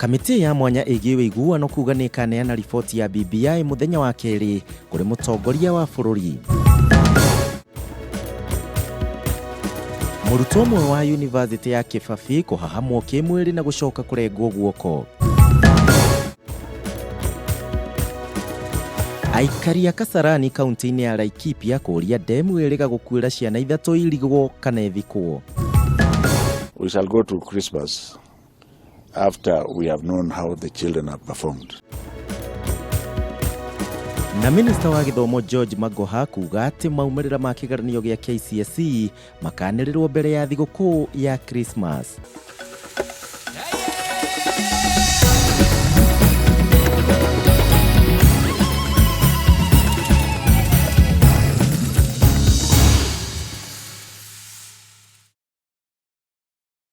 Kamĩtĩ ya mwanya ĩgiĩ ũiguano kuga nĩ ĩkaneana riboti ya BBI mũthenya wa kerĩ kũrĩ mũtongoria wa bũrũri. Mũrutwo ũmwe wa yunivasĩtĩ ya Kĩbabi kũhahamwo kĩmwĩrĩ na gũcoka kũrengwo guoko. Aikari a Kasarani kaunti-inĩ ya Laikipia kũũria ndemu ĩrĩga gũkuĩra ciana ithatũ irigwo kana ĩthikwo. We shall go to Christmas after we have known how the children have performed. Na minista wa gĩthomo George Magoha kuga atĩ maumĩrĩra ma kĩgeranio gĩa KCSE makanĩrĩrwo mbere ya thigũkũ ya Christmas.